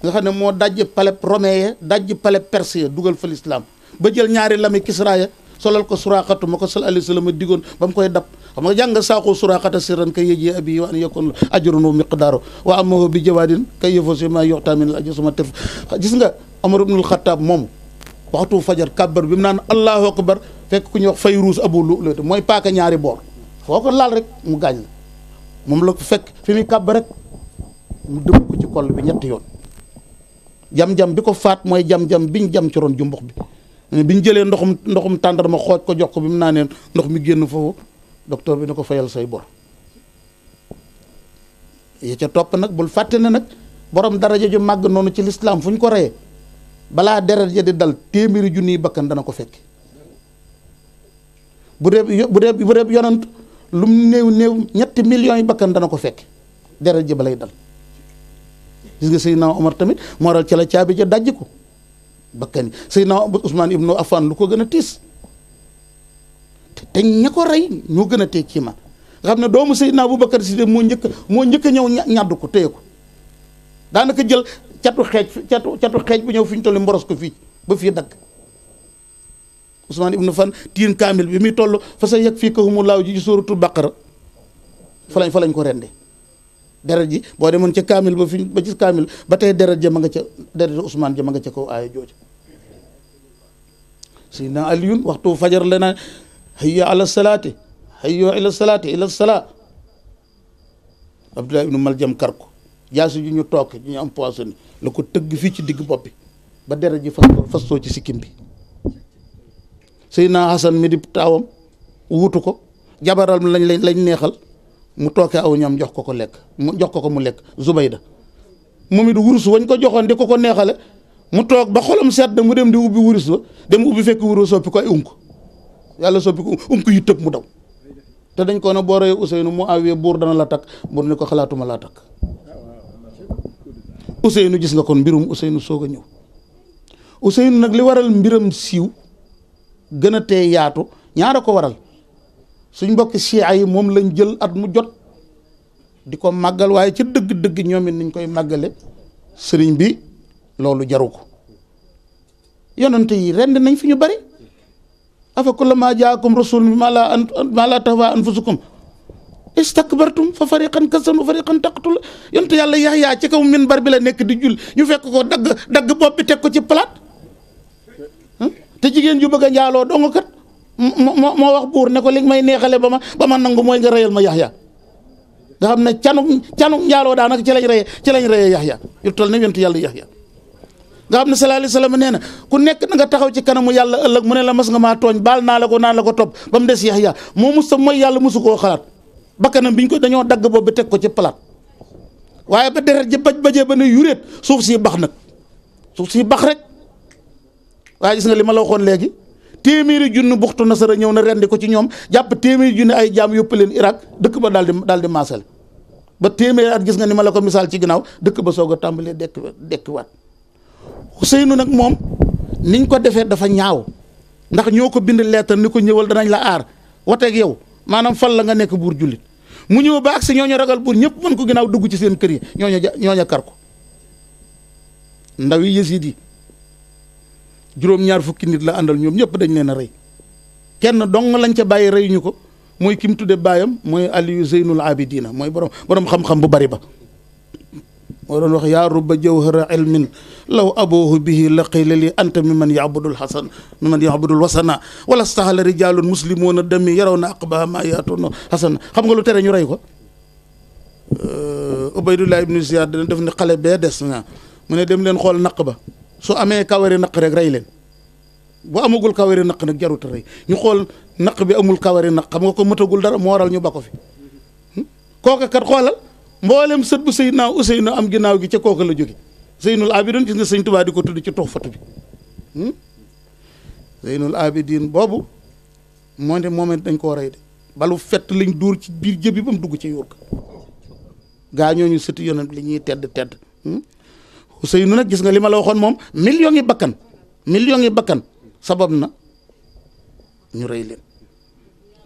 nga xam ne moo dajji palais romain ya dajji palais perse ya dugal fa lislaam ba jël ñaari lami Kisra ya solal ko Suraaxatu ma ko sallallahu alayhi wa sallam digoon ba mu koy dab xam nga jàng saaqu Suraaxata sirran kay yëjee abi wa an yakun ajrun miqdaaro wa amahu bi jawaadin kay yëfo si ma yoxtaa min al ajr suma tef gis nga Umar ibnul Xattaab moom waxtu fajar kàbbar bi mu naan allahu akbar fekk ku ñuy wax Fayruus Abu Lu'lu'ata mooy paaka ñaari boor foo ko laal rek mu gaañ la moom la ko fekk fi muy kàbbar rek mu dëbb ko ci koll bi ñetti yoon jam-jam bi ko faat mooy jam-jam biñ jam ci ron jumbux bi biñ jëlee ndoxum tàndarma xooj ko jox ko bi mu naanee ndox mi génn foofu docteur bi ne ko fayal say bor yi ca topp nag bul fàtte ne nag borom daraja ju màgg noonu ci lislaam fu ñu ko reyee balaa deret ja di dal téeméeri junniy bakkan dana ko fekk bu dee yonant lu mu néew 3 millions yi bakkan dana ko fekk deret ji balay dal gis nga Seydina Omar tamit moo waral ci la caabi ja dajj ko bakkan yi Seydina Ousmane ibnu Affan lu ko gën a tiis te ña ko rey ñoo gën a tee kii ma nga xam ne doomu Seydina Aboubacar Si moo njëkk a ñëw ñàddu ko téye ko daanaka jël catu xeej bu ñëw fi ñu toll mboros ko fii ba fii dagg Ousmane ibnu Fan tiin kaamil bi muy toll fa sa yegg fii kahumu laaw ji ci sóoratul Baqara fa lañ ko rende deret ji boo demoon ca kaamil ba ci kaamil ba tey deret ja ma nga ca deret Ousmane ja ma nga ca kaw aaya jooja Seydina Aliyun waxtu fajar la naan hayya ala salaati hayya ila salaati ila salaa Abdullah ibnu Maljam kar ko jaasi ju ñu toog ñu am poisson la ko tëgg fii ci digg bopp bi ba deret ji fastoo ci sikkim bi Seydina Hasan mi di taawam wuutu ko jabaral lañ neexal mu tooke aw ñam jox ko lekk mu lekk Zubayda moom it wurus wañ ko joxoon di ko neexale mu toog ba xolam sedd mu dem di ubbi wurus ba dem ubbi fekk wurus soppi ko ay yàlla soppi ko yi tëb mu daw te dañ ko ne boo reyee Ousseynou mu awee buur dana la takk buur ne ko xalaatuma laa takk Ousseynou gis nga kon mbirum Ousseynou soog a ñëw Ousseynou nag li waral mbiram siiw gën a tee yaatu ñaara ko waral suñ mbokki chia yi moom lañ jël at mu jot di ko màggal waaye ci dëgg-dëgg ñoom it niñ koy màggale sëriñ bi loolu jaru ko yonente yi rend nañ fi ñu bari afa kullama jaakum rasul ma la tahwa anfusukum istakbartum fa fariqan kasam wa fariqan taqtul yonte yàlla Yaxya ci kaw minbar bi la nekk di jul ñu fekk ko dagg bopp bi teg ko ci palaat te jigéen ju bëgg a njaaloo dong kat moo wax buur ne ko li may neexale ba ma nangu mooy nga reyal ma Yaxya nga xam ne canu njaaloo daanaka ci lañ reyee Yaxya yu toll ne yonte yàlla Yaxya nga xam ne sallallahu alayhi wa sallam nee na ku nekk na nga taxaw ci kanamu yàlla ëllëg mu ne la mas nga maa tooñ baal naa la ko naan la ko topp ba mu des Yaxya moo mus sa mooy yàlla mosu koo xalaat bakkanam biñ ko dañoo dagg boobu teg ko ci palaat waaye ba deret ji bajee ba ne yuréet suuf si bax nag suuf si bax rek waaye gis nga li ma la waxoon léegi téeméeri junni buxtu nasara ñëw na rendi ko ci ñoom jàpp téeméeri junni ay jaam yóbbu leen Irak dëkk ba daal di maasale ba téeméeri at gis nga ni ma la ko misaal ci ginnaaw dëkk ba soog a tàmbalee dekkiwaat Ousseynou nag moom niñ ko defee dafa ñaaw ndax ñoo ko bind lettre ni ko ñëwal danañ la aar wateeg yow maanaam fal la nga nekk buur jullit mu ñëw ba agsi ñooñu ragal buur ñëpp mën ko ginnaaw dugg ci seen kër yi ñooña kar ko ndaw yi Yasiid yi juróom-ñaar fukki nit la àndal ñoom ñëpp dañ leen a rey kenn dong lañ ca bàyyi reyuñu ko mooy ki mu tudde baayam mooy Aliyu Zeynul Abidina mooy borom xam-xam bu bari ba moo doon wax yaa rubba jawhara ilmin law aboohu bihi la qila li anta mimman yabudul hasan mimman yabudul wasana wala stahala rijalun muslimuna dami yaraw na aqbaha ma yaatuna hasan xam nga lu tere ñu rey ko Ubaydullah ibnu Ziyad dana def ni xale bee des na mu ne dem leen xool naq ba su amee kawari naq rek rey leen bu amagul kawari naq nag jarut a rey ñu xool naq bi amul kawari naq xam nga ko mëtagul dara moo waral ñu ba ko fi kooka kat xoolal mboolem sët bu Seydina Ousseynou am ginnaaw gi ca kooka la jóge Zeynul Abidin gis nga sëñ Tuubaa di ko tudd ci Tuhfatu bi Zeynul Abidin boobu moo ne moom dañ koo rey de balu fett lañ dóor ci biir jëbi ba mu dugg ci yóor ka gaa ñooñu sëti yonent li ñuy tedd Ousseynou nag gis nga li ma la waxoon moom millions yi bakkan sabab na ñu rey leen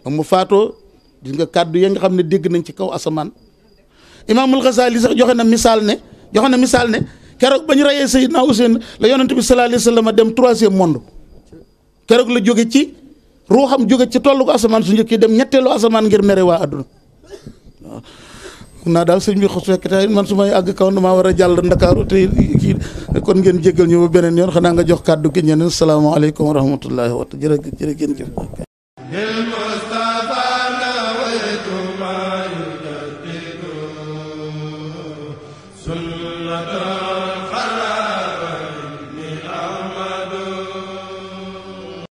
ba mu faatoo gis nga kàddu ya nga xam ne dégg nañ ci kaw asamaan Imaamul Ghazali sax joxe na misaal ne keroog ba ñu reyee Seydina Ousseynou la yonent bi sallallahu alayhi wa sallam dem troisième monde keroog la jóge ci ruuxam jóge ci tollu ko asamaan su njëkk dem ñetteelu asamaan ngir mere waa adduna waaw naa daal sëñ bi xos fekk tey man su may àgg kaw damaa war a jàll Ndakaaru te kii kon ngeen jéggal ñu ba beneen yoon xanaa nga jox kàddu gi ñeneen salaamaaleykum wa rahmatullahi wa jërë ngeen jëf